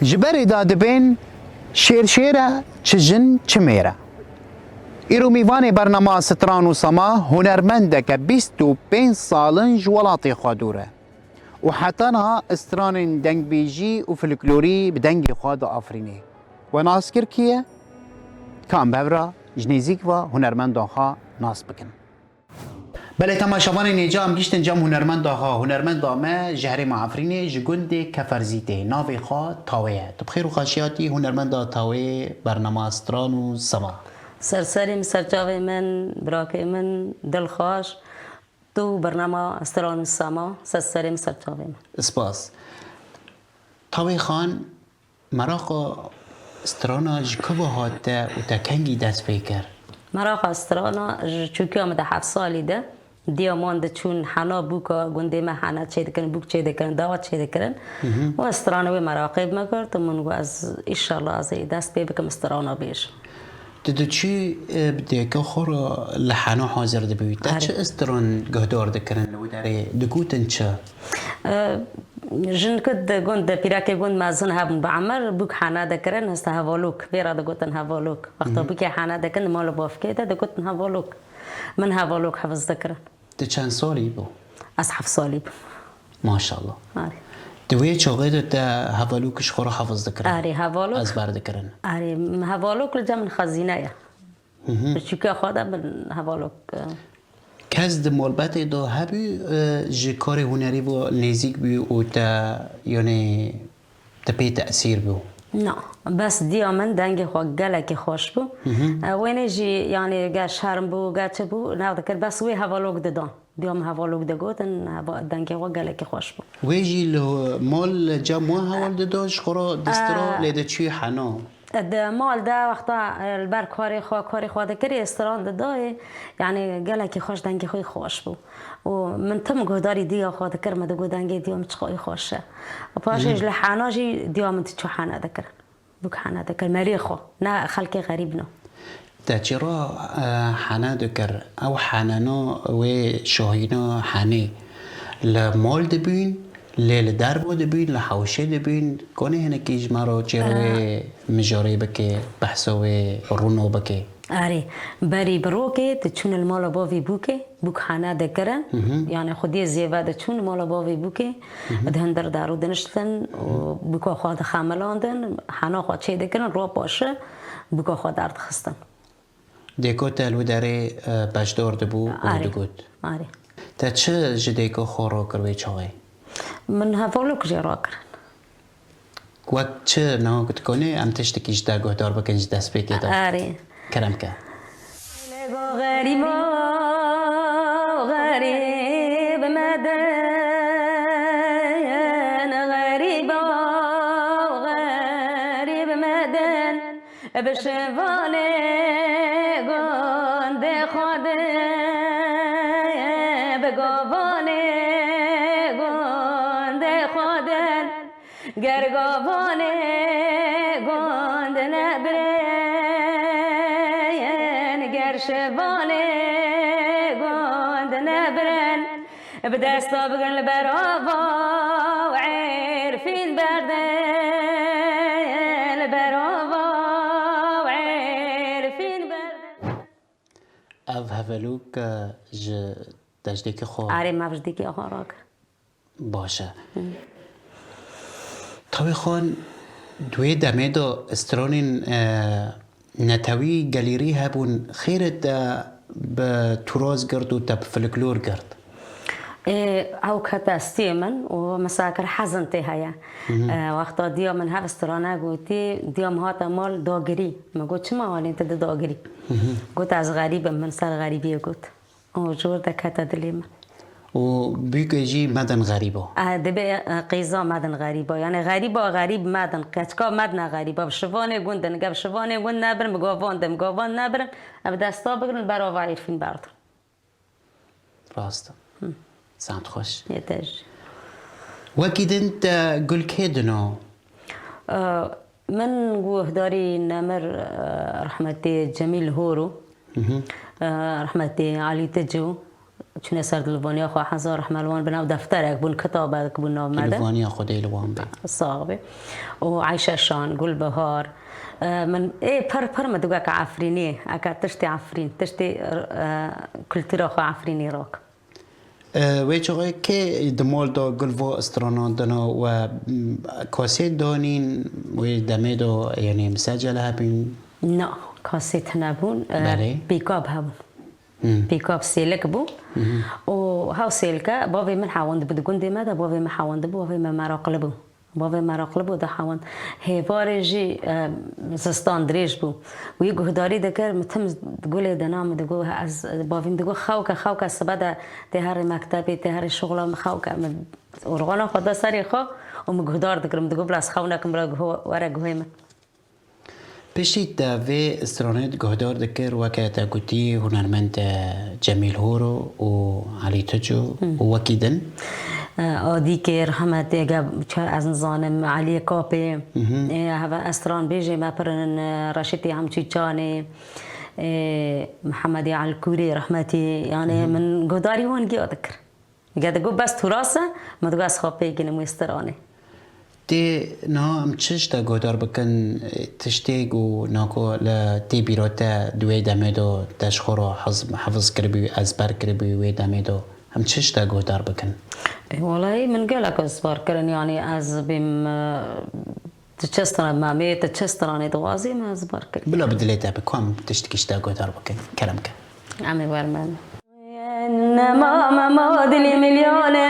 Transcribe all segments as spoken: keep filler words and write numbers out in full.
Ji berê de dibên şêr şêr e, çi jin çi mêr e. Îro mîvanê bernama Stran û Sema hunermendeke bîst û pênc salin ji welatê xwe dûr e û heta niha stranên dengbêjî û folklorî bi dengê xwe diafirînê. We nas kir kî ye? Ka em bi hev re ji nêzîk ve hunermenda xwe nas bikin. Belê temaşevanên hêja em gihîştin cem hunermenda xwe. Hunermenda me ji herêma Efrînê, ji gundê Keferzîtê. Navê xwe Tawê ye. Tu bi xêr û xweşî hatî hunermenda Tawê bernama Stran û Sema. Serserî min, serçavê min, birakê min, dilxweş. Tu bernama Stran û Sema, serserê min, serçavê min. Spas. Tawê Xan, meraqa strana ji ku ve hat te û te kengî dest pê kir? Meraqa strana ji çûkiya min de heft salî de, diya man diçûn hena bûka gundê me hena çêdikirin, bûk çêdikirin, dawa çêdikirin. Û strana wê meraqê bi me girt û min got, ez, îşallah ez ê dest pê bikim strana bêjim. Tu diçû, e, bi dêka xwe re li hena hazir dibû. Te Erê. Çi stran guhdar dikirin li wî derê? Digotin çi? E, Jinke di gund de, pîrekê gund mezin hebûn bi emir, bûk hene dikirin, hesta hevalok, vê re digotin hevalok. Wexta bûkê hene dikin, di mal û bavkê de digotin hevalok. Min hevalok hefiz dikirin. Tu çend salî bû? Ez heft salî bûm. Maşallah. Arê. Di wê çaxê de te hevalok ji xwe re hefiz dikirin? Arê, hevalok. Ezber dikirin? Arê, hevalok li cem min xezîne ye. Hı hı. Çûka xwe de min hevalok, e, Kes di malbetê de hebû, e, ji karê hunerî ve nêzîk bû û te, yanî, te pê tesîr bû? Na, bes diya min dengê xwe gelekî xweş bû. Hı hı. E, wênê jî, yanî, ge şerm bû, ge çi bû, nav dikir, bes wê hevalok didan. Diya min hevalok digotin, heva-, dengê xwe gelekî xweş bû. Wê jî li mal li cem wan heval dida, ji xwe re distira, e, lê diçû hena. Di mal de wexta, e, li ber karê xwe, karê xwe dikirî, stran didayê, yanî gelekî xweş, dengê xwe xweş bû. Û min tim guhdarî diya xwe dikir, min digot dengê diya min çiqayî xweş e. Paşê Hı. ji li hena jî diya min diçû hene dikir. Bûk hene dikir, merê xwe, ne xelkê xerîb ne. Te çira, e, hene dikir? Ew henena wê şahîna henê li mal dibîn, lê li derve dibîn, li hewşê dibîn. Konê hinekî ji me re çêra wê mijarê bike, behsa wê rûno bike. Erê, berî bi rokê diçûn li mala bavê bûkê, bûk hene dikirin. Hı hı. Yanî xwediyê zêve diçûn li mala bavê bûkê, Hı hı. di hundir de rû diniştin û bûka xwe dixemilandin, hena xwe çê dikirin, ro paşe bûka xwe derdixistin. Dêko te li wî derê, e, beşdar dibû û Arê. digot. Arê. Te çi ji dêko xwe rakir wê çaxê? Min hevalok jê rakirin. Wek çi niha ku dikonê em tiştekî ji te guhdar bikin ji destpêkê de? Erê. Kerem ke. Lego xerîbo, xerîb medin, xerîbo, xerîb medin. Bi şivanê gundê xwe din, bi govanê gundê xwe din. Ger gavanê gund nebirin, ger şivanê gund nebirin, bi desta bigrin li berava û êrfîn berdin, li berava û êrfîn berdin. Ev hevelûk, e, ji dejdêkê xwe. Arê, me ji dîkê xwe rakir. Baş e. Hı. Tawê Xan, di wê demê de stranên, e, netewî gelêrî hebûn, xêrê te bi tûraz girt û te bi folklor girt? Ê, ew kete stiyê min û min sa kir hezin tê heye. Hı hı. E, wexta diya min hev strane gotî, diya min hate mal dagirî. Min got, "Çima halên te di dagirî?" Hı hı. Got, "Ez xerîb im," min ser xerîbiyê got. Û ji wir de kete dilê min. Û bûke jî medin xerîba. Eh, dibe, eh, qîza medin xerîba. Yanî xerîba xerîb medin. Keçika medine xerîba. Bi şivanê gund in. Ge bi şivanê gund nebirin, bi gavan din. Bi gavan nebirin. Ev desta bigirin, berava êrfîn berdin. Rast e. Hı. Saet xweş. Yê te jî. Wekî din te gul kê dino? Min guhdarî nemir, eh, rehmetê Cemîl Horo, Hı hı. eh, rehmetê Alî Tico, çûne ser dilvaniya xwe, hezar rehme li wan, bi nav defterek bûn, kitabek bûn nav me de. Dilvaniya Xwedê li wan be. Sax be. Û Ayşe Şan, Gulbihar, e, min ê pir pir min digot ke Efrînî, eke tiştê Efrîn, tiştê, e, kultura xwe Efrînî rak. E, wê çaxê kê di mal de gul va stranan dina we, m, kasêt danîn wê demê de, yanî misecele hebîn? Na, kasêt nebûn, e, Belê. Pîkab hebûn. Hmm. Pîkab sêlik bû. Mhm. Û hew sêlke bavê min hewandibû di gundê me de, bavê min hewandibû, bavê me meraqli bû. Bavê meraqli bû, dihewand. Hêvarê jî, e, zistan dirêj bû. Wî guhdarî dikir, min tim gulê dina, min digot, ez, bavî min digot, xew ke, xew ke, sibe de tê herê mektebê, tê herê şixula min, xew ke. Min orxana xwe da serê xwe û min guhdar dikir. Min digot, bila ez xew nekim, bila guh-, were guhê min. Piştî te vê stranê guhdar dikir, weke te gotî, hunermend, e, Cemîl Horo û Elî Tucu Hmm. û wekî din? E, Adîkê, rehmetê, ge-, ça-, ez nizanim, Eliyê Kapê, Mhm. e, heve estran bêjê me pir in, e, Reşîtê Hemçûçanê, e, Mihemedê Elkûrê, rehmetî, yanî Mhm. min guhdarî wan giya dikir. Ge digot bes turas e, min digot ez xwe pê ginim wê stranê. Tê niha em çi ji te guhdar bikin, tiştê ku nako li tê bîra te di wê demê de te ji xwe re hez-, hefiz kiribû, ezber kiribû wê demê de, em çi ji te guhdar bikin? Ê, welahî min gelek ezbar kirin, yanî ez bêm, e, tu çi stran, Memê, tu çi stranê dixwazî, min ezbar kirin. Bila bi dilê te bi, ku em tiştekî ji te guhdar bikin, kerem ke. Em ê wermen. Nema memo dilî milyone,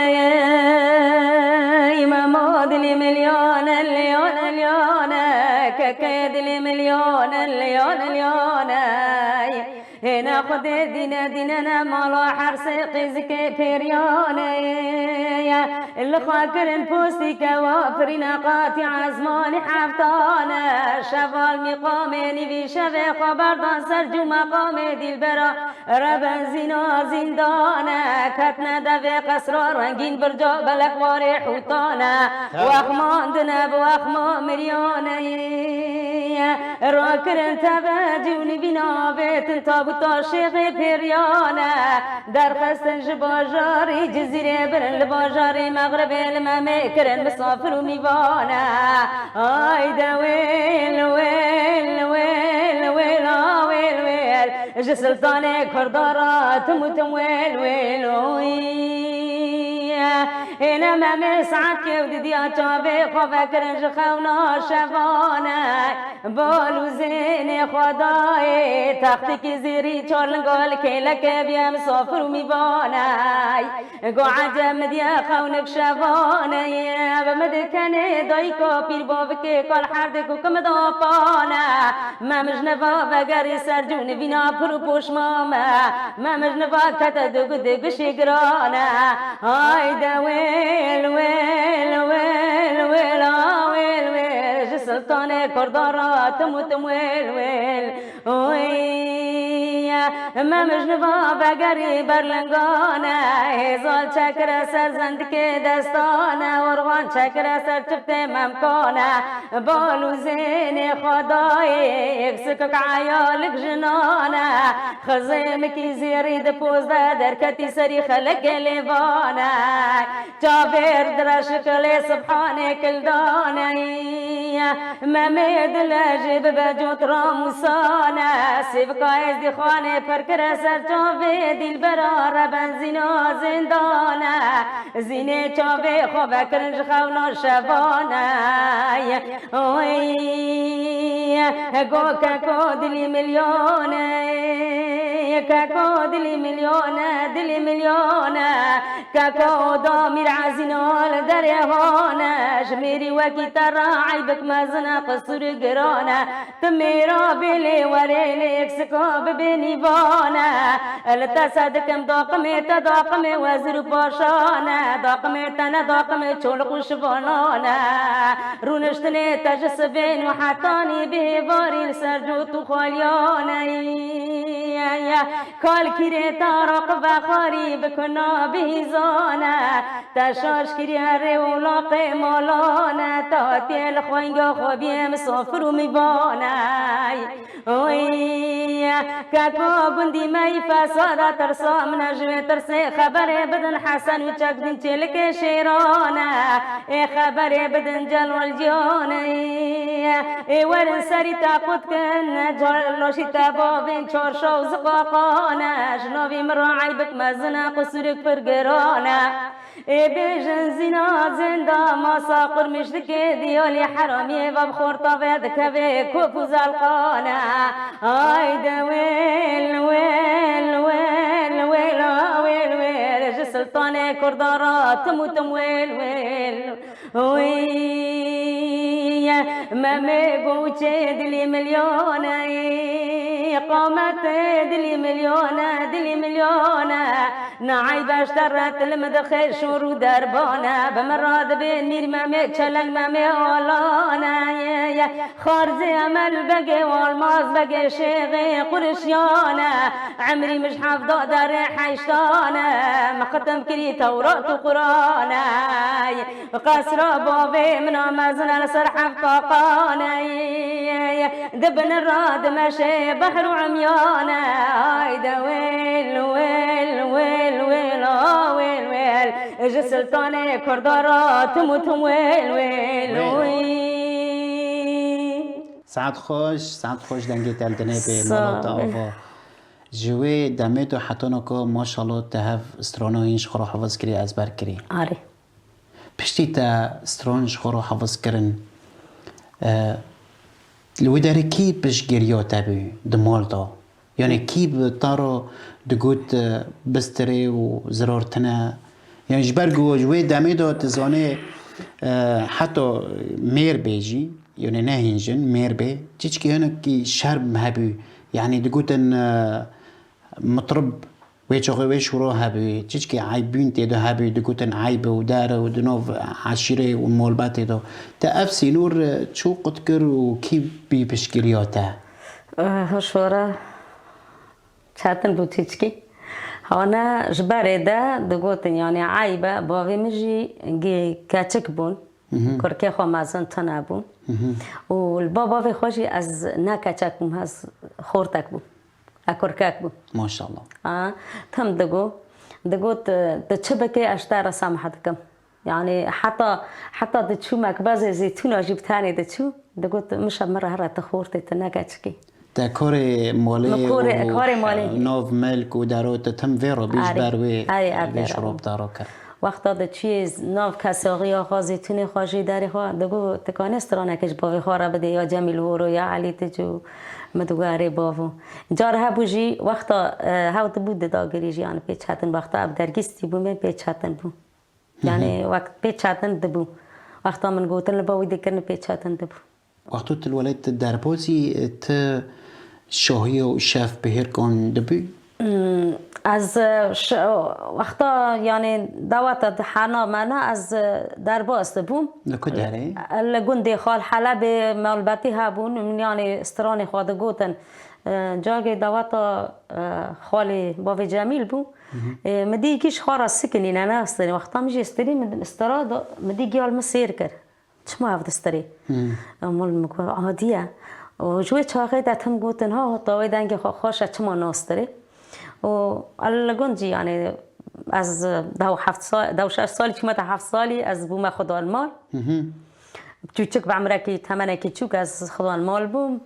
memo dilî milyone, lyone, lyone, keke dilî milyone, lyone, lyone. Hêna Xwedê dîne, dîne ne mala her sê qîzikê pêriyane. Li xwe kirin postî kewa, firîna qatî ezmanî heftane. Şeval mîqamê nîvî şevê xwe berdan ser cû meqamê dîlbera. Rebenzîna zîndane, ketne devê qesra rengîn birca belek warê hûtane. Wexmandine bi wexma miryane. Rakirin tevecî û nivîna avêtin tabûta şêxê pêriyane. Derxistin ji bajarî Cizîrê birin li bajarî Mexribê li Memê kirin misafir û mîvane. Hayde wêl, wêl, wêl, wêl, a wêl, wêl. Ji Siltanê Kurda re tim û tim wêl, wêl, oy. Hêne Memê saet kêw didiya çavê xwe vekirin ji xewna şevane. Bal û zênê xwe dayê, textîkî zêrî çar linga li kêlekê bîye misafir û mîvane. Go ecem min diye xewnik şevane ye, bi min dikenê dayika pîr bavikê kal herdê ku kim da pane. Me mijneva vegerî ser cû nivîna pir û poşma me. Me mijneva kete du gu di gişê girane. Hayde wêl, wêl, wêl, wêl, a wêl, wêl. Ji Siltanê Kurda re tim û tim wêl, wêl. Oy, me mijniva vegerî berlingane, hêzal çekire ser zendikê destane, orxan çekire ser çiftê memkane, bal û zênê xwe dayê, yek sikik eyalik jinane, xizêmikî zêrî di poz de derketî serî xelekê lêvane. Çavêr direşik lê sibhanê kildane. Memê dile jê bibe cot ramûsane. Sêvika êzdîxanê perkire ser çavê dîlbera rebenzîna zêndane. Zînê çavê xwe vekirin ji xewna şevane. Oy, go keko dilî milyone, keko dilî milyone, dilî milyone. Keko oda mîr ezîna li derê hane, ji mêrî wekî te re eybik mezin e, qisûr giran e. Tu mêra bê lê werê lê eksika bibê nîvane. Li te sedikim daqimê te daqimê wezir û paşan e. Daqimê te ne daqimê çoluk û şivanan e. Rûniştinê te ji sibên û hetanî bi hêvarî li ser cot û xalyan e. Kalkîrê taraq vexarî bikuna bihîzane, te şaş kiriye rê û laqê malane, te hatiye li xwenga xwe biyê misafir û mîvane. Oy, keko gundî me yî fesada tirsa min e ji wê tirsê xeberê bidin Hesen û çek din çêlikê şêrane. Ê xeberê bidin Celal Ciyanê. Ê werin serî te qut kin, Celal şî te bavên çarşaw ziqaqane. Ji navî min re eybik mezin e, qusurik pir giran e. Ê bêjin zîna zinda masa qurmiş dike diyalî heramiyê ve bi xorta ve dikeve kop û zelqane. Hayde wêl, wêl, wêl, wêl, wêl, wêl, wêl. Ji siltanê kurda ra tim û tim wêl, wêl. Oy, Memê goçê dilî milyone, qametê dilî milyone, dilî milyone. Naybe ji te re til min dixê şor û derbane. Bi min re dibê Mîr Memê, Çeleng Memê Alane. Xarzê Emel Begê û Almaz Begê Şêxê Qurişyane. Emrî min ji hevda derê heştane. Min xitim kirî Tewrat û Qurane. Qesra bavê min a mezin e li ser heft taqane. Di bin ra dimeşê behr û emyane. Hayde wêl, wêl, wêl, wêl, a wêl, wêl. Ji siltanê kurda ra tim û tim wêl, wêl, wêl. Saet xweş, saet xweş, dengê te li dinê bê, mala te ava. Ji wê demê tu hetana ku maşallah te hev strana hîn ji xwe re hefiz kirî, ezber kirî. Arê. Piştî te stran ji xwe re hefiz kirin, e, li wî derê kî piştgiriya te bû di mal de? Yanî kî bi te re digot, e, bistirê û zirar tine? Yanî ji ber ku ji wê demê de tu zanê, e, heta mêr bê jî, yanî ne hîn jin, mêr bê, çiçkî hinekî şerm hebû. Yanî digotin, e, mitrib Wê çaxê wê şûro hebû, çiçkî eybûn tê de hebû, digotin eyb û der û di nav eşîrê û malbetê de. Te ev sînor çû qut kir û kî bî piştgiriya te? Eh, şûro çetin bû çiçkî. Hane ji berê de digotin, yanî eyb e, bavê min jî gê keçik bûn. Mhm. Kurkê xwe mezin tune bû. Mhm. Û li ba bavê xwe jî ez ne keçek bûm, ez xortek bûm. E, kurkek bû. Maşallah. A, tim digo. Digot, tu çi bikê, ez ji te re semeh dikim. Yanî heta, heta diçû mekbezê zeytûna jî bi tenê diçû. Digot, mişe min re here, tu xortê, tu ne keçikî. Te karê malê Min karê, û karê malê. Nav milk û dero te tim vê re bî ji Arê. ber wê Arê, ev vê vê re şirop bû. te re kir. Wexta diçûyê z-, nav kesaxiya xwe, zeytûnê xwe jî derê xwe, digot, tu kanê stranekê ji bavê xwe re bidê, ya Cemîl Voro, ya Elî Dico, min digot, erê bavo. Car hebû jî, wexta, e, hew dibû di dagirî jî, yanî pê çetin, wexta ev dergîstî bû, me pê çetin bû. Yanî wek pê çetin dibû. Wexta min gotin li ba wî dikirin pê çetin dibû. Wexto tu li welêt derbazî, tu şahiya û şef bihêrkan dibû? Hmm, ez, e, ş-, wexta, yanî, daweta di hena me ne, ez, e, derbas dibûm. Li ku derê? Li gundê Xal Helebê malbetî hebûn, min, yanî, stranê xwe digotin. E, cagê daweta, e, xalê bavê Cemîl bû. Mhm. E, min dî kî ji xwe re sikinîne, ne stirî. Wexta min jê stirî, min stira da, min dî giya li min sêr kir. Çima ev distirê? Hmm. Mol min got, adî ye. Û ji wê çaxê de tim gotin, ha, hota wê dengê xwe xweş e, çima nastirê? Û li gund jî, yanî, ez deh û heft sal, deh û şeş salî, çûme te heft salî, ez bûme xwedanmal. Mhm. Çûçik bi emrekî, temenekî çûk ez xwedanmal bûm.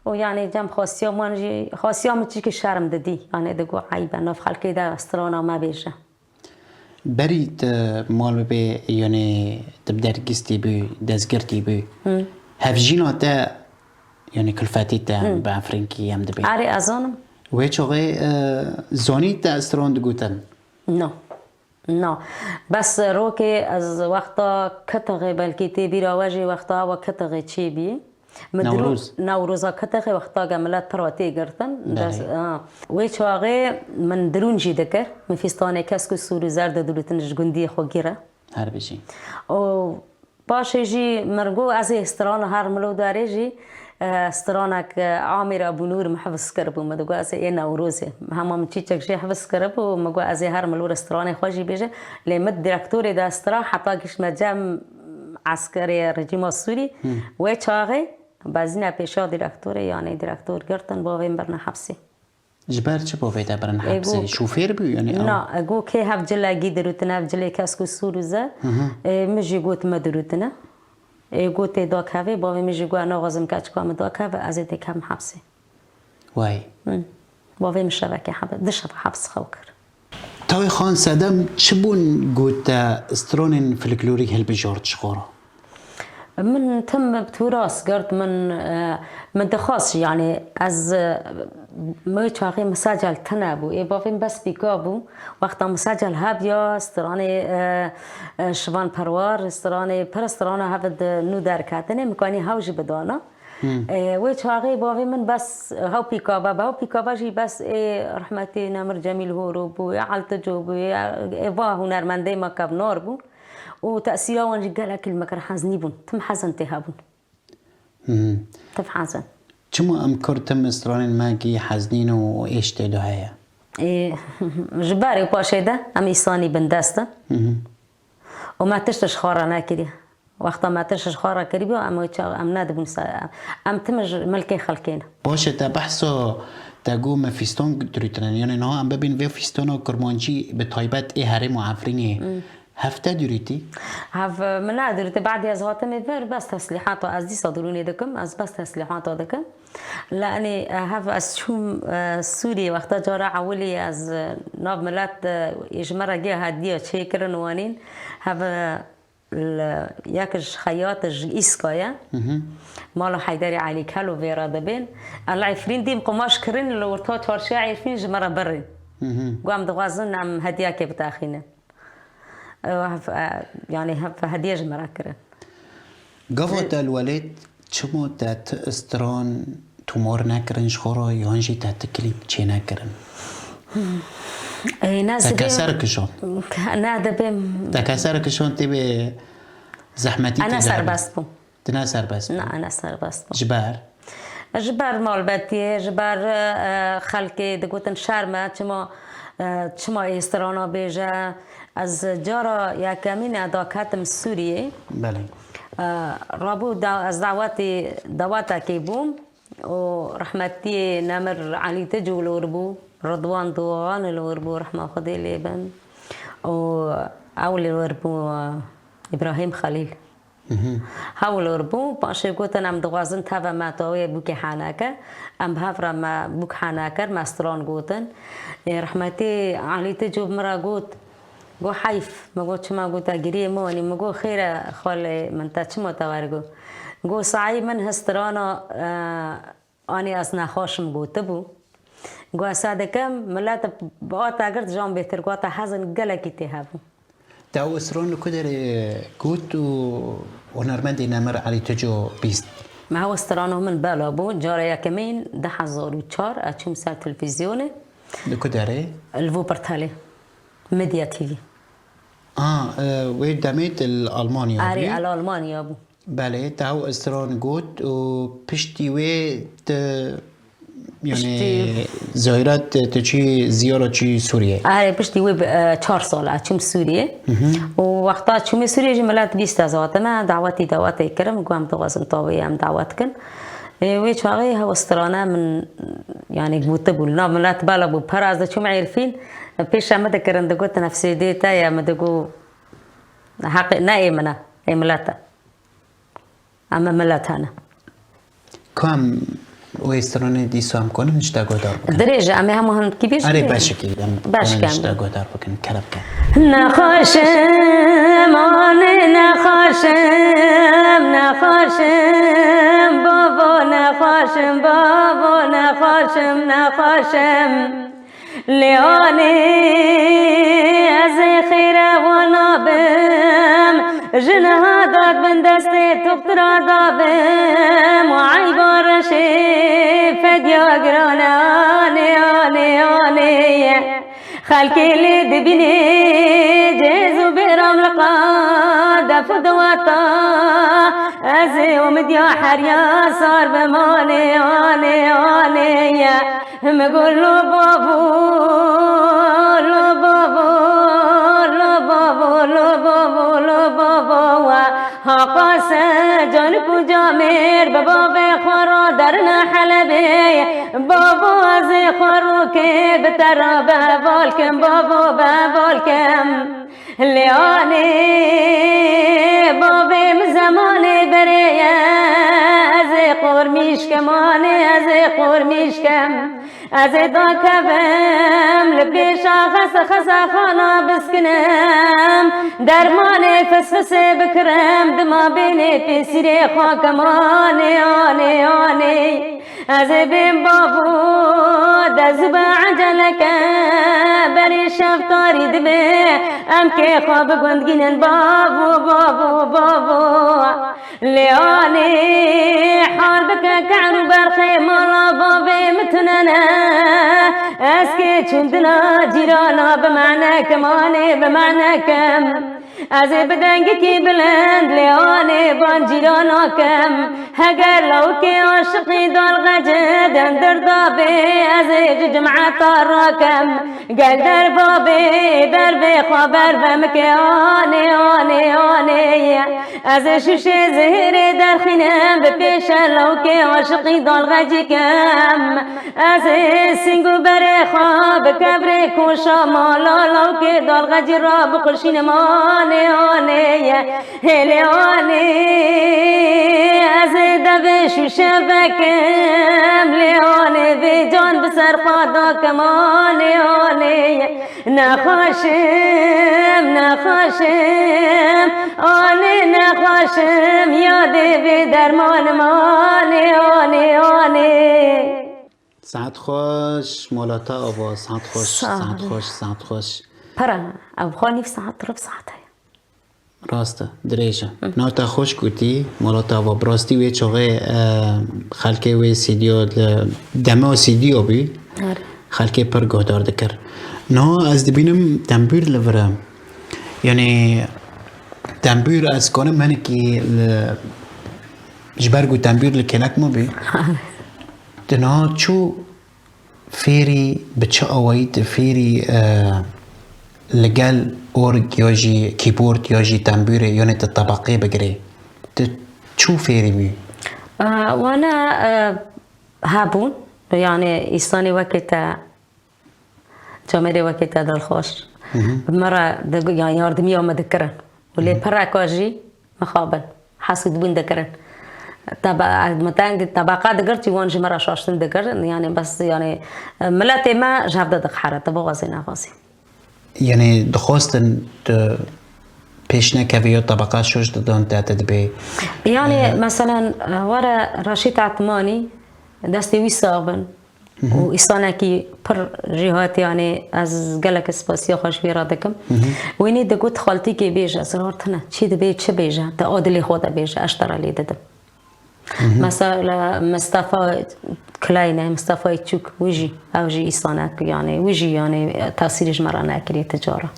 Û, yanî, cem xwestiya man jî, xwestiya min çikî şerm didî. Yanî, digot, eyb e, nav xelkê de strana mebêje. Berî te mal bibê, yanî te bi dergistî bû, destgirtî bû. Hı. Hevjîna te, yanî kulfetî te Hı. bi efrinkî em dibê. Erê, ez zanim. Wê çaxê, e, zanî te stran digotin? Na. Na. Bes rokê ez wexta kitixê belkî tê bîra we jî wexta we kitixê çêbî. Min dirû-, Newroz. Newroza kitixê wexta ge milet pira tê girtin. Belê. Des-, ha. Wê çaxê min dirûn jî dikir. Min fîstanê kesk û sûr û zerd didilûtin ji gundiyê xwe gîre. Her bijî. Û paşê jî min got ez ê strana her milo derê jî, E, stranek, e, Amîr Ebû Nûr min hifz kiribû, min digot ez ê Newrozê. Hema min çîçek jê hifz kiribû, min got ez ê herim li wir stranê xwe jî bêje. Lê min direktorê de stra heta giştime cem eskerê rejîma Sûrî. Wê çaxê bezîne pêşiya direktorê, yanî direktor girtin, bavê min birine hepsê. Ji ber çi bavê te birin hepsê? Şofêr bû, yanî ew? Na, e, got kê hev cile gî dirûtine, hev cilê kesk û sûr û ze. Ê, min jî got me dirûtine. Ê, got tê dakevê, bavê min jî got naxwazim keçika min dakeve, ez ê têkevim hepsê. Way. Hı. Bavê min şevekê heb-, du şeva heps xew kir. Tawê Xan Sedem çi bûn got te stranên folklorîk hilbijart ji xwe re? Min tim bi turas girt, min, e, min dixwest, yanî ez, e, min wê çaxê mesajal tune bû. Ê bavê min bes pîka bû. Wexta mesajal hebiya, stranê, e, e, Şivan Perwar, stranê, pir strana hev di nû derketine, min kanî hew jî bidana. E, wê çaxê bavê min bes hew pîka be, bi hew pîka be jî bes ê rehmetê Nemir Cemîl Horo bû, ê Eltico bû, ê, ê va hunermendê me kevnar bû. Û tesîra wan jî gelekî li me kir, heznî bûn. Tim hezin tê hebûn. Tim hezin. Çima em Kurd tim stranên me gî heznîn û êş tê de heye? Ê, ji berê paşê de em îsanî bindest in. Û me tişt ji xwe re nekiriye. Wexta me tişt ji xwe re kiribû, em wê ça-, em nedibûn se-, em tim ji milkê xelkê ne. Baş e, te behsa te got me fîston dirûtine. Yanî niha em bibîn vê fîstona kurmancî bi taybet ê herêm û Efrînê. Hefte dirûtî? Hev, min nedirûtî, badî ez hatimê vir, bes teslîhata, ez dîsa dirûnê dikim, ez bes teslîhata dikim. Lanî, e, hev ez çûm, e, Sûriyê, wexta cara ewilî ez, e, nav milet, e, ê ji me re giya hediya çêkirin wanîn. Hev, e, li, yek ji xeyat ji Îska ye. Mala Heyderê Elî Kelo vê re dibên. El Efrîn dîm qumaş kirin, li orta çarşiya Efrîn ji me re birîn. Got em dixwazin em hediyekê bitaxînin. Ew hev-, e, yanî hev hediye ji me re kirin. Gava te li welêt çima te ti stran tomar nekirin ji xwe re, yan jî te ti klîp çê nekirin? Ê, ne Te dibê, keser kişand. Ne dibê. Te keser kişand tê bê zehmetî Ana tê de serbest bûm. Dine serbest bû. Na, ana serbest bû. Ji ber? Ji ber malbetiyê, ji ber, e, xelkê digotin şerm e, çima, e, çima ê strana bêje. Ez cara yekemîn e daketim Sûriyê. Belê. E, rabû da-, ez dawetê, dawetekê bûm û rehmetiyê Nemir Elî Tico li wir bû, Ridwan Doğan li wir bû, rehma Xwedê lê bin. Û ew li wir bû, e, Îbrahîm Xelîl. Hewl wir bû, paşê gotin, em dixwazin teva me tawê bûkê heneke. Em bi hev re me bûk henekir, me stran gotin. Ê, rehmetî Elî Tico min re got, got, heyf. Min got, çima? Got, te giriyê min wanî? Min got, xêr e, xwelê min te çima te wergot? Got, saî min hi strana, e, Anî ez nexweş im gotibû. Got, ez sa dikim, milet bi ata girt jan bêtir, got, hezin gelekî tê hebû. Te ew stran li ku derê got û hunermendê Nemir Elî Tico bîst? Me ew strana min bela bû, cara yekemîn du hezar û çar ez çûm ser televîzyonê. Li ku derê? Li Wuppertalê. Media T V. A, e, wê demê tu li Almanya bû? Erê, li Almanya bû. Belê, te ew stran got û piştî wê tu, yanî, Piştî ziyara tu, tu çûyî ziyara çûyî Sûriyê? Erê, piştî wê bi, e, çar sal ez çûm Sûriyê. Û wexta çûmê Sûriyê jî milet bîst ez hatime, dawetî dawetê kirim, got, em dixwazin tawê em dawet kin. Ê, wê çaxê hew strane min, yanî, gotibû, li nav milet bela bû. Pera ez diçûm Êrfîn, pêşe min dikirin, digotin, ev C D te ye, min digot, heqê ne ê min e, ê milet e. Em ê milet hene. Ku em wê stranê dîsa em konin ji te guhdar bikin? Dirêj e, em ê hema hin kî bêjin? Erê, beşekî em konin ji te guhdar bikin, kerem ke. Nexweşim, anê nexweşim, nexweşim, bavo nexweşim, bavo nexweşim, nexweşim. Lê anê ez ê xêre wana bim, ji niha dad bin destê doktora da bim, û eyba reşê fedya giran e, anê, anê, anê ye. Xelkê lê dibînê cêz û bêram li qad def û dewata. Ez ê û min diya heriya sar be manê, anê, anê ye. Min got lo bavo, lo bavo, lo bavo, lo bavo, lo bavo wa. Haqase canik û camêr bi bavê xwe ra derine Helebê. Bavo ez ê xwe rokê bi te ra bi heval kim, bavo bi heval kim. Lê anê bavê min zemanê berê ye, ez ê qormîş kem, anê ez ê qormîş kem. Ez ê dakevim li pêşa xese xesaxana biskinim, dermanê fisfisê bikirim, dima bênê pêsîrê xwe kem, anê, anê, anê. Ez ê bêm bavo, dez û be eceleke, berê şev tarî dibe, em kê xwe bi gund gînin bavo, bavo, bavo. Lê anê hal bike kehr û berxê mala bavê min tune ne. Ez kê çûn dila cîrana bi mane kim, anê bi mane kim. Ez ê bi dengekî bilind lê anê ban cîrana kem. Heger lawikê aşiqî dalxecê dendir dabê, ez ê ji cimeta rakem. Gel derva bê, dervê xwe berve mike, anê, anê, anê. Ez ê şûşê zihêrê derxînim, bi pêşe lawikê aşiqî dalxecî kem. Ez ê sîng û berê xwe bi kevrê koşa mala lawkê dalxecî ra bixuşînim, anê, anê ye, hêlê anê. Ez ê devê şûşe vekim, lê anê vê can bi ser xwe dakim, anê, anê ye. Nexweşim, nexweşim, anê nexweşim, yadê vê dermanim, anê, anê, anê. Saet xweş, Molata Ava, saet xweş, Sağ saet ol. xweş, saet xweş. Pera, ev xwe nîv saet, rib saet heye. Rast e, dirêj e. Hı. Navê te xweş gotî, Molata Ava. Bi rastî wê çaxê, e, xelkê wê C D ya li dema C D ya bî. Are. Xelkê pir guhdar dikir. Niha ez dibînim tembûr li vir e. Yanî tembûr ez kanim hinekî li, ji ber ku tembûr li kêlek min bî. Tu niha çû fêrî bi çi awayî tu fêrî, e, li gel org ya jî kîbord ya jî tembûrê, yanê tu tebeqê bigirê? Tu çû fêrî bûyî? E, wana, e, hebûn, yanê îsanê wekî te, camêrê wekî te dilxweş. Hı hı. Bi me re di, yan yardimiya me dikirin. Û lê Hı hı. pireka jî mixabin. Hesûd bûn dikirin. Tebe-, me teng tebeqa digirt, jî wan ji me re şaştin dikirin. Yanî bes, yanî, miletê me ji hev de dixhere, tu bixwazî nexwazî. Yanî dixwestin tu pêş nekevî ya tebeqa şaş didan te, te dibê, Yanî, e, meselen, were Reşîd Etmanî, destê wî sax bin. Hı hı. Û îsanekî pir jêhatî, yanî ez gelek spasiya xwe ji wî re dikim. Hı hı. Wînî digot, xaltîkê bêje, zirar tune. Çi dibê, çi bêje? Te a dilê xwe de bêje, ez ji te re lê didim. Hı hı. Mesela Mistefa Kleine, Mistefa Çûk, wî jî, ew jî îsanek, yanî wî jî, yanî tesîrê ji me re nekiriye ti cara.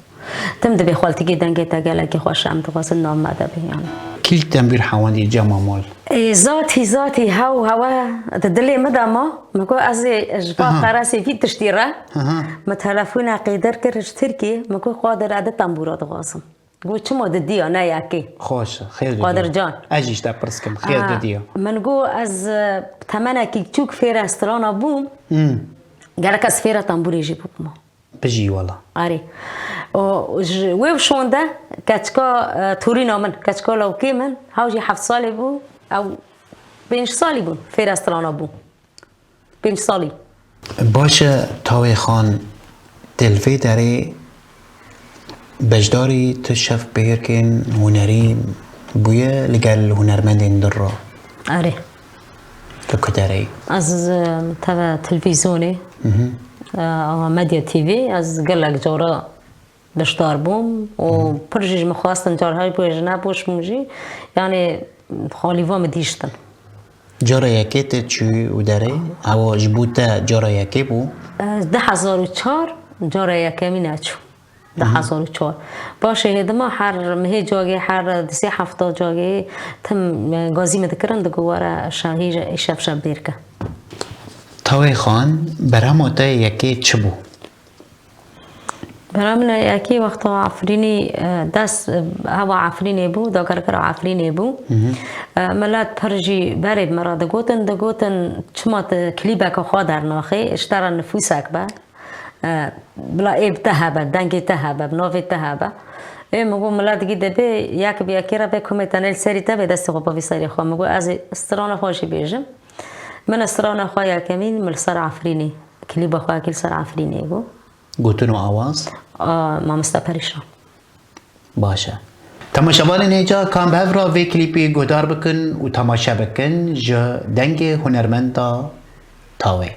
Tim dibê xaltîkê dengê te gelekî xweş e, em dixwazin nav me de bê, yanî. Kî li tembûr hewendî Cema Mal? Ê, zatî, zatî, hew, hewe di dilê min de ma. Min got, ez ê ji van Aha. qeresê vî tiştî re. Aha. Min telefona Qêdir kir ji Tirkiyê. Min got, Qadir, ez di tembûra dixwazim. Got, çima di diya ne yekê? Xweş, xêr Qadir can. Ez jî ji te pirs kim, xêr Ha, di diya. Min got, ez, e, temenekî çûk fêre strana bûm. Hmm. Gerek ez fêre tembûrê jî bibûma. Bijî wela. Arê. O, ji wê şonde keçika, e, torîna min, keçika lawkê min, hew jî heft salî bû, ew pênc salî bûn, fêre strana bû. Pênc salî. Baş e, Tawê Xan, te li vê derê beşdarî tu şev pêrkên hunerî bûye li gel hunermendên din re? Erê. Li ku derê? Ez, e, teve televîzyonê, Mhm. e, Medya T V, ez gelek cara beşdar bûm û Mhm. pir jî ji min xwestin, car her bûye ji nebû ji min jî, yanî xalîva min dîştin. Cara yekê te çû û derê? Ewa ji bo te cara yekê bû? E, du hezar û çar cara yekemîn e çû. Di hezar û çar. Paşê hêdima her mihê cagê, her di sê hefta cagê tim, e, gazî min dikirin, digo were şahî îşev şev bêrke. Tawê Xan, berhema te yekê çi bû? Bera min yekê wexta Efrînî, e, dest, e, hewa Efrînê bû, dagerkera Efrînê bû. E, milet pir jî berê bi min re digotin, digotin, çima tu klîbeke xwe dernaxê, ji te re nifûsek be. E, bila ê bi te hebe, dengê te hebe, bi navê te hebe. Ê, min got, milet gî dibê, yek bi yekê re bê, kumê tenê li serî te bê, destê xwe bavî serê xwe. Min got, ez ê strana xwe jî bêjim. Min strana xwe yekemîn, min li ser Efrînê, klîba xwe yekê li ser Efrînê bû. Gotin û awaz? A, Mamoste Perîşan. Baş e. Temaşevanên hêja, ka em bi hev re vê klîpê guhdar bikin û temaşe bikin ji dengê hunermenda Tawê.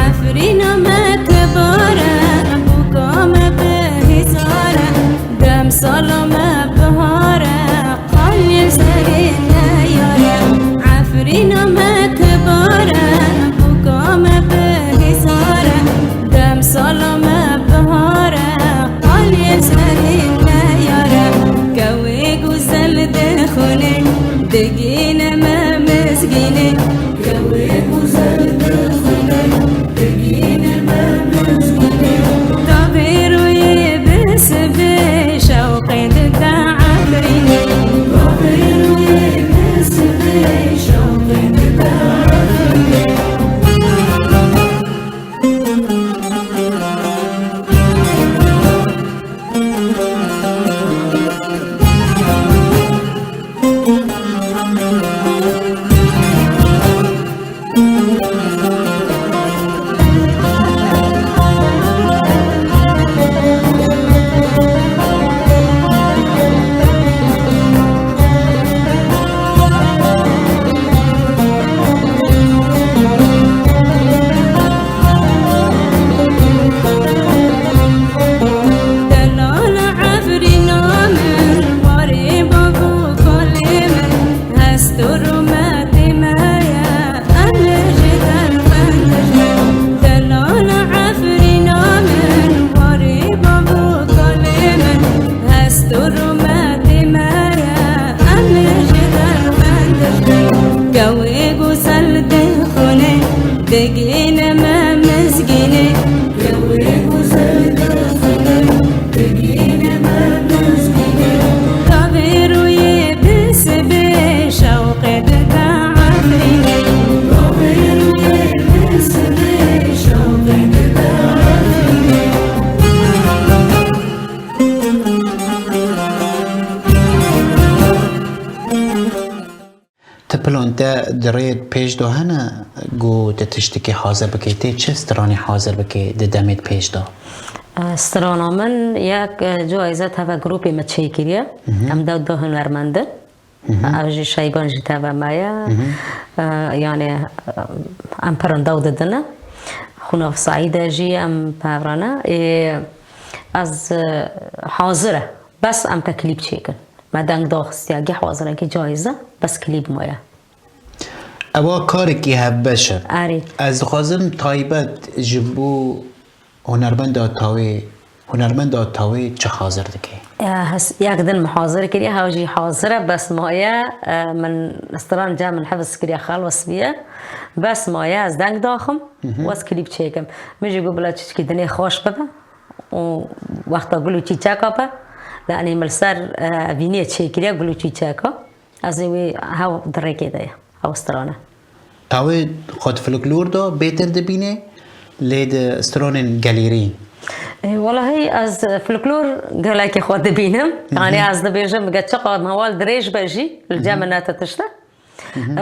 Efrîna me tibare, bûka me bi hîzare, dem sala me bihare, qalê serê neyare. Efrîna me tibare, bûka me bi hîzare, dem sala me bihare, qalê serê neyare. Kewê guzel dixwine, digîne me mizgîne. Kewê guzel dixwine, digîne me mizgîne. Tavê rûyê bi sibê, şewqê dide Efrînê. Tavê rûyê bi sibê, şewqê dide Efrînê. Delala Efrîna min, warê bav û kalê min, hest û rûmetê me ye, em ê ji derve dijmin. Delala Efrîna min, warê bav û kalê min, hest û rûmetê me ye, em ê ji derve dijmin. Kewê guzel dixwine, digîne me mizgînê. Kewê guzel dixwine, digîne me mizgînê. Tavê rûyê bi sibê, şewqê dide Efrînê. Tavê rûyê bi sibê, şewqê dide Efrînê. Ti plan te di rê pêş de hene ku tu tiştekî hazir bikî? Tê çi stranê hazir bikî di demê pêş de? Eh, strana min yek, eh, cayze teve grûpê me çêkiriye. Mhm. Em dew du hunermend in. Mhm. Ev jî Şeyban jî teve me ye. Mhm. Eh, yani, eh, em pirin dew didine. Xûna Saîde jî em pevrane. Ê, ez, eh, hazir e. Bes em ke klîp çêkin. Me deng daxistiye, geh wazireke cayîze, bes klîb maye. Ewa karekî hevbeş e. Erê. Ez dixwazim taybet ji bo hunermenda Tawê, hunermenda Tawê çi hazir dike? E, hes-, yek din min hazir kiriye, hew jî hazir e, bes maye, e, min stran cem min hifz kiriye, xelas biye. Bes maye ez deng daxim, mhm, û ez klîb çêkim. Min jî got bila çiçkî dinê xweş bibe. û wexta gul û çîçeka be, yanî min li ser, e, vîniyê çêkiriye gul û çîçeka. Ez ê wî hew di rêkê de ye, hew strane. Tawê xwe di folklor de bêtir dibîne, lê di stranên gelêrî? E, welahî ez folklor gelekê xwe dibînim. Hı hı. Yanî ez dibêjim, ge çiqa mewal dirêj be jî, li cem, hı hı, min ne ti tişt e.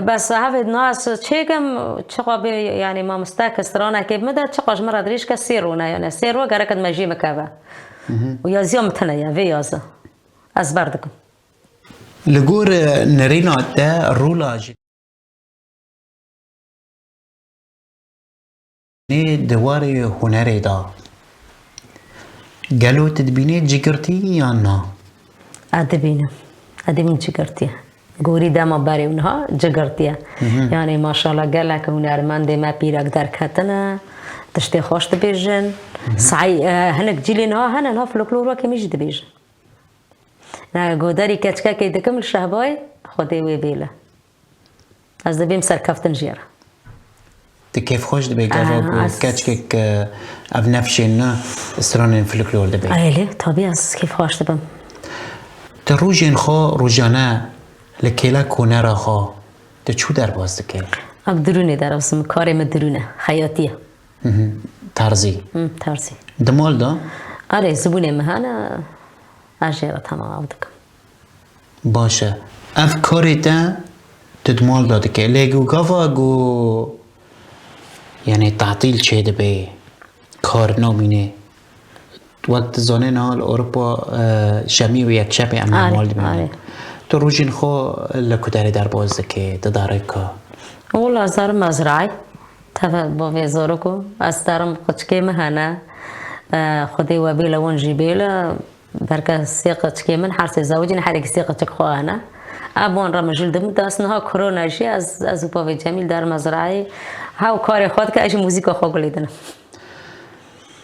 Bes hevê niha ez çêkim, çiqa bê, yanî mamoste ke stranekê bi min de, çiqa ji min re dirêj ke sê rûne, yanî sê ro gerek me jê bikeve. Û yaziya min tune ye, vê yaze. Ez berdikim. Li gor, e, nerîna te rola ji nê di warê hunerê de gelo tu dibînê cigirtî yan na? Ez dibînim. Ez dibînim cigirtî. Gorî dema berê û niha cigirtî ye. Yanî maşallah gelek hunermendê me pîrek derketine, tiştê xweş dibêjin. Sey, e, hinek cîlê niha hene, niha folklor wekî min jî dibêjin. Ne, godarî keçkekê dikim li Şehbayê, Xwedê wê bêle. Ez dibêm serkeftin jê re. Tu kêfxweş dibê gava ku keçkek, e, ev nefşên ne stranên folklor dibê? Êlê, tabî ez kêfxweş dibim. Tu rojên xwe rojane li kêlek û nera xwe tu çû derbas dikî? Ev dirûnê derbas dikim, karê min dirûn e, xeyatî ye. Terzî? Hı, terzî. Di mal de? Erê, zibûnê min hene, ez jê re temam ew dikim. Baş e. Ev karê te tu di mal de dikî. Lê ku gava ku, yanî tatîl çêdibe, kar namîne. Wek tu zanî niha li Ewropa, e, şemî û yekşemê em li mal dimînin. Tu rojên xwe li ku derê derbas dikî, tu darê ku? Wela ez derim mezrayê. Teve bavê zarok û ez derim qiçkê min hene. E, Xwedê we bêle wan jî bêle. Berke sê qiçikê min her sê zewicîn, her yekî sê qiçik xwe hene. Ev wan re min jil dim dest niha korona jî ez, ez û bavê Cemîl der mezrayê hew karê xwe dike, ez jî muzîka xwe gulê dinim.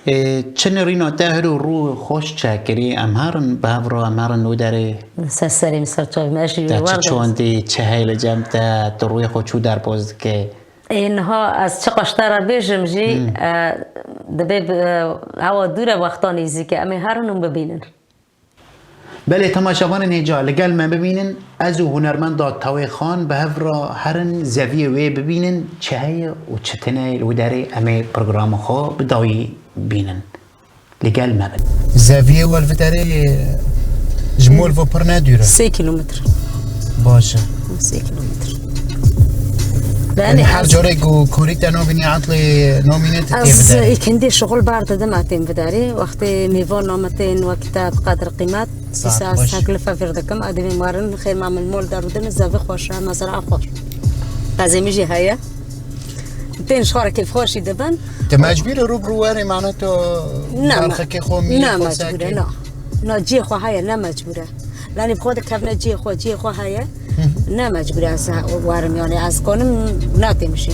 Ê, çi nirîna te hir û rû xweş çekirî, em herin bi hev re, em herin û derê. Ser serê min, ser çavê min, ez jî te çi çandî, çi heye li cem te, tu rûyê xwe çû derbas dikî? Ê, niha ez çiqas te re bêjim jî, e, dibê bi, e, hewa dûr e, wexta nêzîk e. Em ê herin û bibînin. Belê, temaşevanên hêja, li gel me bibînin, ez û hunermenda Tawê Xan bi hev re herin, zeviyê wê bibînin, çi heye û çi tune li wî derê, em ê programa xwe bi dawî bînin. Li gel me bin. Zeviyê we li vê derê ji mol ve pir ne dûr e? Sê kîlometr. Baş e. Sê kîlometr. Yanî her carê ku korî te nabînî, etlê namîne, tu tê vê derê? Ez îkindî şixul ber didim, ez têm vê derê. Wextê mêvan name tên wekî te bi qedir qîmet, dîsa ez teklife vir dikim. Ez divêm werin, xêr me min mol der û din, zevî xweş e, mezra xweş. Qezê min jî heye. Tên ji xwe re kêfxweşî dibin. Tu mecbûr î rû bi rû werî, mane tu derxikê xwe mî xwe sekî? Ne, mecbûr e, na. Na, cihê xwe heye, ne mecbûr e. Lanî bi xwe dikevne cihê xwe, cihê xwe heye. Ne mecbûr e ez werim, yanî ez konim natêm jî.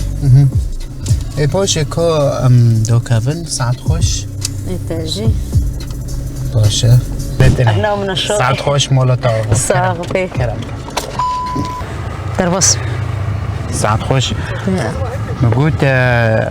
Ê paşê ka em dokevin, saet xweş. Ê te jî. Baş e. Namina şo. Saet xweş, mola te ava. Sax bê. Kerem. Derbas. Saet xweş. Ya. Min got, e,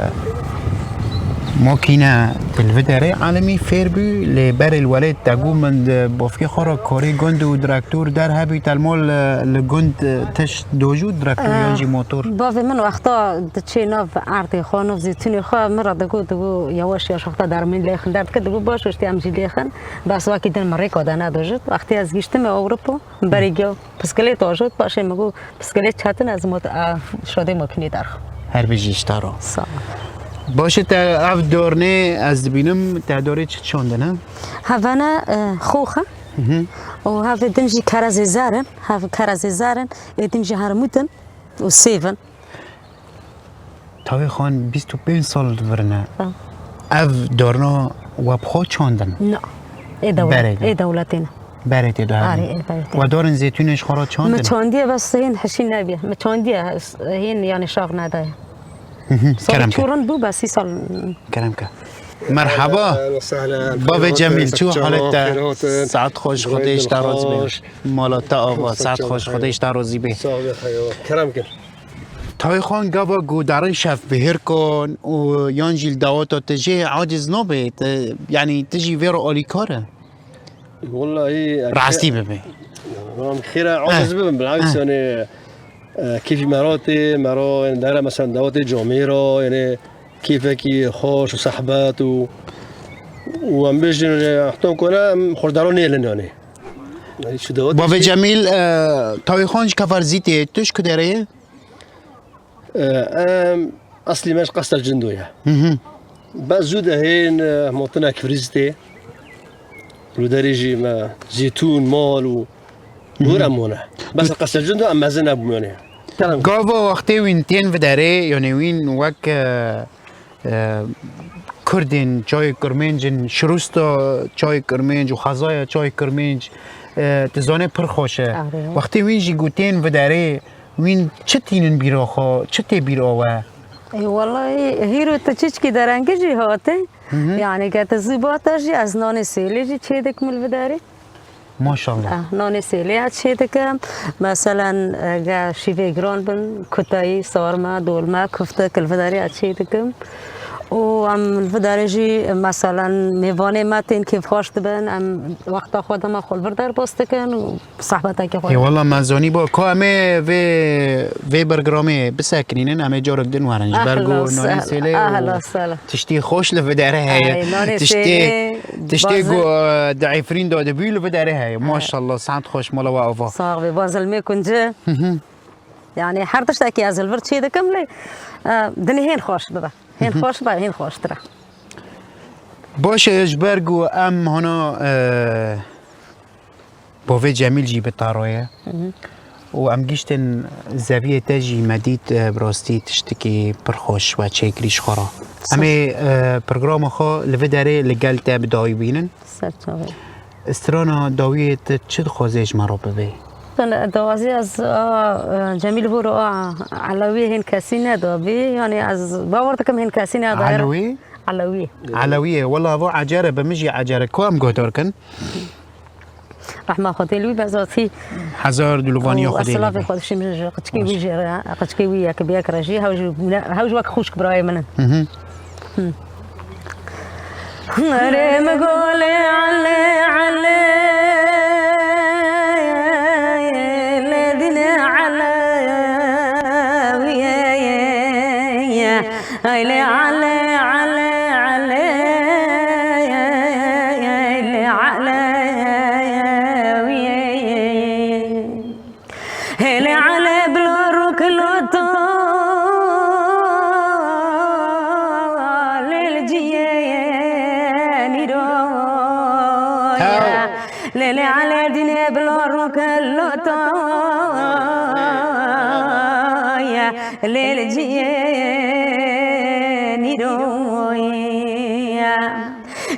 makîne tu li vê derê alemî fêr bû, lê berê li welêt te got min di bavkê xwe re karê gund û direktor der hebû, te li mal, e, li gund, e, tişt dojû direktor, e, yan jî motor? Bavê min wexta diçê nav erdê xwe, nav zêtûnê xwe, min re digot, digot, yawaş yawaş wexta dermîn lêxin derdikir, digot, baş, û işte em jî lêxin. Bes wekî din min rêka de nedojit. Wextê ez gihiştime Ewropa, berê giya piskelêt ajot, paşê min got, piskelêt çetin, ez mot-, a, şodê makînê derxim. Her bijî ji te re. Sağ ol. Baş e, te ev dornê ez dibînim, te dorê çi çandine? Hevene, e, xox e. Û hevê din jî kerezê zer in, hev kerezê zer in, ê din jî hermûd in û sêv in. Tawê Xan bîst û pênc sal li vir ne. Ha. Ev dorna we bi xwe çandin? Na. Ê dewlet-, Berê de. Ê dewletê ne. Berê tê de hebin. Arê, ê berê tê. We dorên zêtûnê ji xwe re çandin? Min çandiye, bes hên hişî nebiye. Min çandiye, hên, yanî, şax nedaye. Hı hı, kerem ke. Sal çû rind bû, bes sî sal. Kerem ke. Merhaba. Ehlen we sehlen. Bavê Cemîl, çû halet te? Saet xweş, Xwedê ji te razî be. Mala te ava, saet xweş, Xwedê ji te razî be. Sağ ol, xeyr. Kerem ke. Tayê Xan, gava ku darê şevbihêrkan û yan jî li daweta te jê aciz nabe, te, yanî tu jî vê re alîkar e? Wellahî, rastî bibe. Xêr e, aciz bibim, bilakis, yanî, e, kêfî me re tê, me re, yanî, dere, mesela, dawetê camêra, yanî, kêfekî xweş û sehbet û, û em bêjin, yanî, heta ku ne, em xwedara nêlin, yanî. Yanî, çi dawet. Bavê Cemîl, e, Tayê Xan ji Keferzîtê, tu ji ku derê ye? Em, eslî me ji Qestel Cindo ye. Bes zû de hên, e, motina kifrîzitê. Li derê jî me zêtûn, mal û hûr em mane. Bes li Qestel Cindo em mezin nebûyane. Gava wextê wîn tên viderê, yanî wîn wek, e, e, Kurdên çayê Kirmêncin, şirûsta çayê Kirmênc û xezaya çayê Kirmênc, e, tu zanê pir xweş e. Wextê wîn jî gotên viderê, wîn çi tînin bîra xwe, çi tê bîra we? Ê, wellahî, hîro tu çiçkî derengî jî hate. Yanî, ke tu zû bate jî, ez nanê sêlê jî çê dikim li viderê. Maşallah. Eh, nanê sêlê ez çê dikim. Meselen, eh, ge şîvê giran bin, kutayî, sarme, dolme, kuftik, li viderê ez çê dikim. Û em li viderê jî, meselen, mêvanê me tên kêfxweş dibin, em wexta xwe dema xwe li vir derbas dikin û sehbetekê xwe. Ê, wela me zanî bo, ka em ê vê, vê bergramê bisekinînin, em ê carek din werin. Ji ber ku nanê sêlê û tiştê xweş li viderê heye. Ay, nanê sêlê. Tiştê ku, e, di Efrîn de dibû li viderê heye. Maşallah, saet xweş, mala we ava. Sax be, ba zilmê kunci. Yanî her tiştekî ez li vir çê dikim lê, e, dinê hên xweş bibe. Hên xweş be, hên xweştir e. Baş e, ji ber ku em hana, e, bo vê Cemîl jî bi taroye. Û em giştin zeviyê te jî me dît, e, bi rastî tiştekî pir xweş we çêkirî ji xwe re. Em ê, e, programa xwe li vê derê li gel te bi dawî bînin. Ser çavê. Strana dawiyê te çi dixwaze ji me re bibê? Dawazî ez a, e, Cemîl Hûr a Elewî hên kesî nedabî. Yanî ez bawer dikim hên kesî nedayê. Elewî? Elewî. Elewî ye. Wela vo ecere bi min jî ecere. Ku em guhdar kin? Rehma Xwedê li wî be zatî. Hezar dilovanî û Xwedê silavê lê be. Xwe dişim ji qiçkê wî jê re, qiçkê wî yek bi yek re jî, hew ji, hew ji wek xwişk birayê min in. Hı hı. Hı. Erê mi golê Elê, Elê, lê dînê Elewî ye. Ay lê Elê, Elê, Elê, lê Elewî. Hê lê Elê bilo rûkilo to, lê li ciyê nîro ye. Lê lê Elê dînê bilo rûkilo to ye. Lê li ciyê nîroye.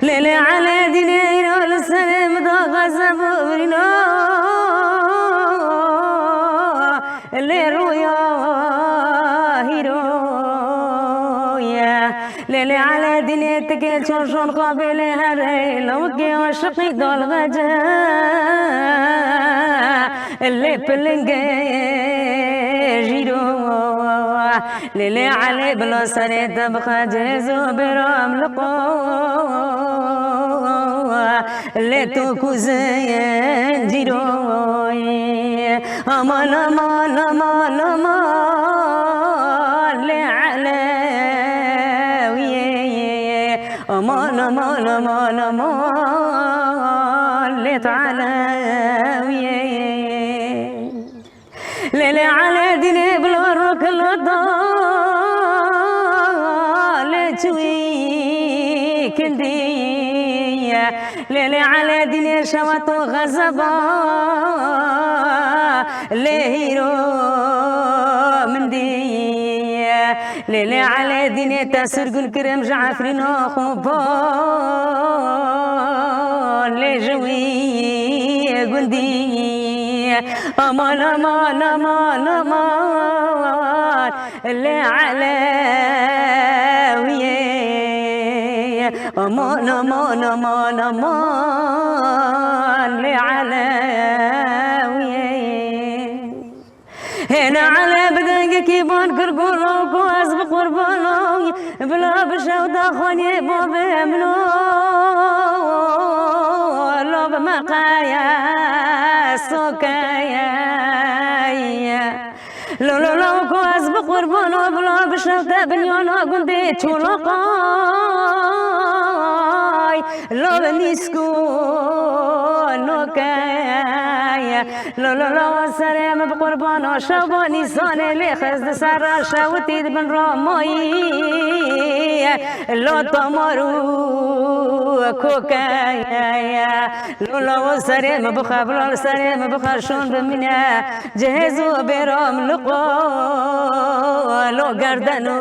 Lê lê Elê dînê îro li serê min da xezeb û birîno. Lê rûya hîro ye. Lê lê Elê dînê tikê çon şon xwe bê lê herê. Lewkê aşiqî dalxece. Lê pilingê jîro. Lê lê Elê bila serê te bixecê zû biram li qo. Lê tu ku zincîro yî. Aman, aman, aman, aman, lê Elewî. Aman, aman, aman, aman, lê tu Elewî. Lê lê Elê dînê bilo rokilo da, lê çûyî kindiye. Lê lê Elê dînê şewa to xezeba, lê hîro min diye. Lê lê Elê dînê te sirgûn kirim ji Efrîna xwe ba, lê ji wî gundî. Aman, aman, aman, aman, lê Elewiyê. Aman, aman, aman, aman, lê Elewiyê. Hêne Elê bi dengekî ban kir golo ku ez bi qurbano, bila bi şewda xaniyê bavê min o, lo bi me qeye sokeye. Lo, lo, lo, ku ez bi qurbano, bila bi şewda binyana gundê çolaqay, lo bi nîsko nokeye. Lo lo lo serê min bi qurbana şeva nîsanê lê xist di ser re şewitî di bin ramayî. Lo tomar û kokeye. Lo lo serê min bixe, lo serê min bixe şûn bimîne. Cihêz û bêram li qo lo gerden û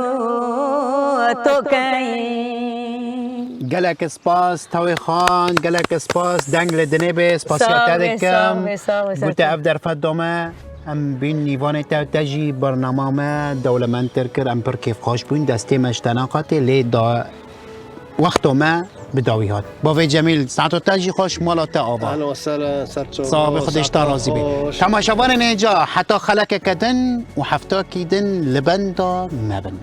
tokeyî. Gelek spas Tawê Xan, gelek spas, deng li dinê bê, spasiya te dikim. Sağ ol, sağ ol. Bû te ev derfet da me, em bîn nîvanê te, te jî bernama me dewlemendtir kir, em pir kêfxweş bûn, destê me ji te naqatê, lê da wexto me bi dawî hat. Bavê Cemîl, saeto te jî xweş, mala te ava. Ehlen we sehlen, ser çava. Sax be, Xwedê ji te razî be. Temaşevanên hêja, heta xelekeke din û heftakî din li benda me bin.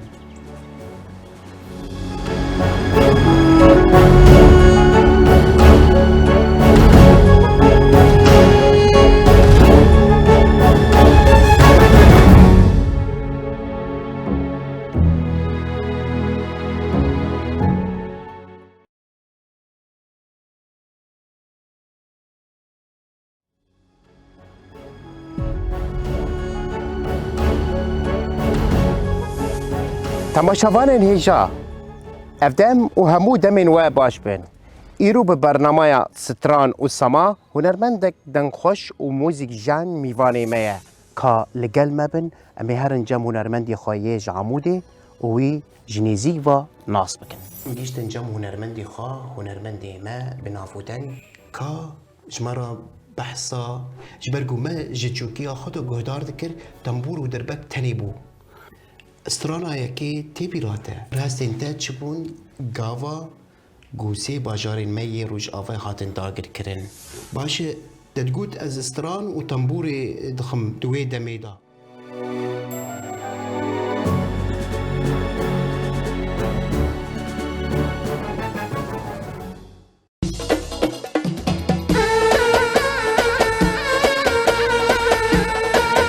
Temaşevanên hêja, ev dem û hemû demên we baş bin. Îro bi bernameya Stran û Sema, hunermendek dengxweş û muzîk jen mîvanê me ye. Ka li gel me bin, em ê herin cem hunermendê xwe yê ji Amûdê û wî ji nêzîk ve nas bikin. Em gihîştin cem hunermendê xwe, hunermendê me bi nav û deng ka ji me re behsa, ji ber ku me ji çûkiya xwe de guhdar dikir, tembûr û dirbek tenê bû. Strana yekê tê bîra te. Rastên te çi bûn gava ku sê bajarên me yê Rojavayê hatin dagirkirin? Baş e, te digot ez stran û tembûrê dixim di wê demê de.